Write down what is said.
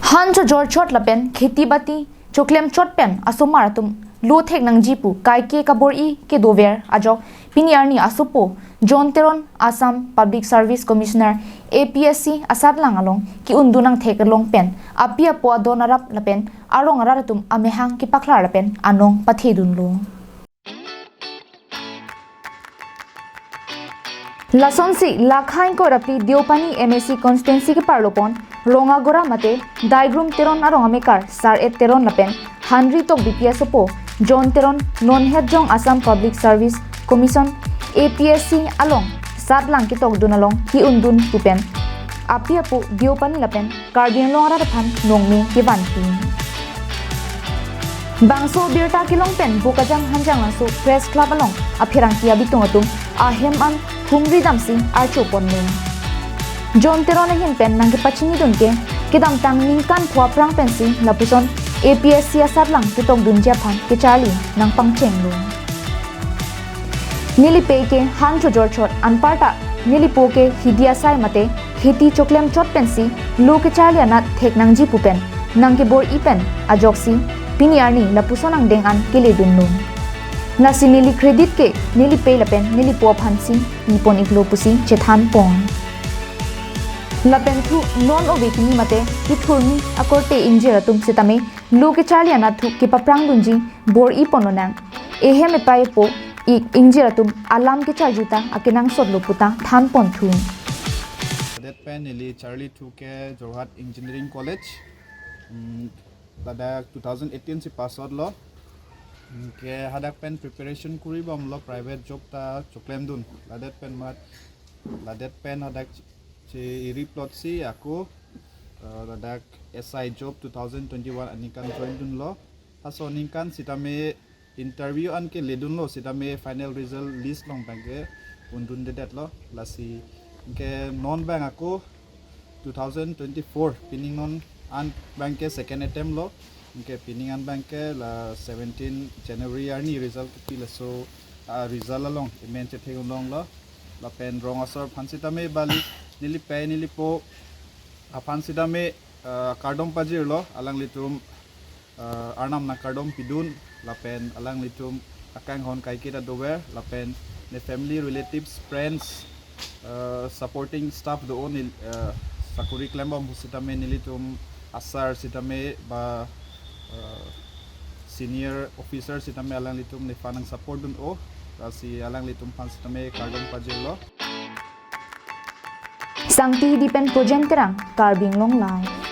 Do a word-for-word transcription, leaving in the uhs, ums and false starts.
Han chojor chot lapen kheti bati choklem chot pen asomar atum lo thek nangji pu kaike kabor-i kedover ajok pini arni asopo John Teron, Assam Public Service Commissioner, A P S C asatlang along ke-undun nangthek along pen api apo adon arap lapen arong arat atum amehang kepaklar lapen anong pathedunlo. Lasonsi lakha ingkoi ra phli Deopani M A C constituency keparlopon Rongagora mate Daigrum Teron arong amekar Sar-et Teron lapen Hanri Tokbi pi asopo John Teron non het jong Assam Public Service Commission, A P S C along satlang ketokdun along ke-undun pu pen api apo Deopani lapen Karbi Anglong arat aphan nongme kevanpi. Bangso birta kelong pen Bokajan Hanjanglangso Press Club along apherangke abitung atum ahem an humri damsi archoponlo. John Teron ahin pen nangkepachinidun ke kedamtang ningkan pho aphrang pensi lapuson A P S C asatlang ketokdunji aphan kecharli nangpangchenglo. Nelipei ke han chojor chot anparta nelipo ke hidi asai mate kheti choklem chot pensi lo kecharli anat thek nangji pu pen nangkebor-i pen ajoksi pini arni lapuson angdeng an keledunlo. Lasi neli credit ke nelipei lapen nelipo aphansi pipon-iklo pusi chethanpon. Lapen thu non ove kimi mate kethurmi akorte ingjir atum sitame lo kecharli anat thu kepaphrangdunji bor-iponlonang. Ehem epei epo ik ingjir atum alam kecharjuta akenangsotlo puta thanponthu. Ladet pen neli charlithu ke Jorhat Engineering College. Hmm, ladak two thousand eighteen si pass out lo. Hmm, ke hadak pen preparation kuri bomlo private job ta choklemdun. Ladet pen mat, ladet pen hadak che iri plot si ako, eh, ladak S I job two thousand twenty-one aningkan join dunlo. Laso aningkan sitame interview an keledunlo sitame final result list along abangke undundedetlo. Lasi ke non abang ako two thousand twenty-four pining non an abangke second attempt lo. Ke pining an abangke la seventeen January arni result kepi laso, ah, result along emen chethek unlonglo. Lapen rong asor aphan sitame bali nelipei nelipo aphan sitame, ah, kardom pajirlo, alanglitum, ah, Arnam nangkardom pidun, lapen alanglitum akanghon kaiketa dover, lapen ne family, relatives, friends, ah, supporting staff do-o nel-, ah, sakori klembom sitame nelitum asar sitame ba, ah, senior officer sitame alanglitum nephan nangsupport dun-o, lasi alanglitum aphan sitame kardom pajirlo. Sangti Hidi pen Projen Terang, Karbi Anglong Live.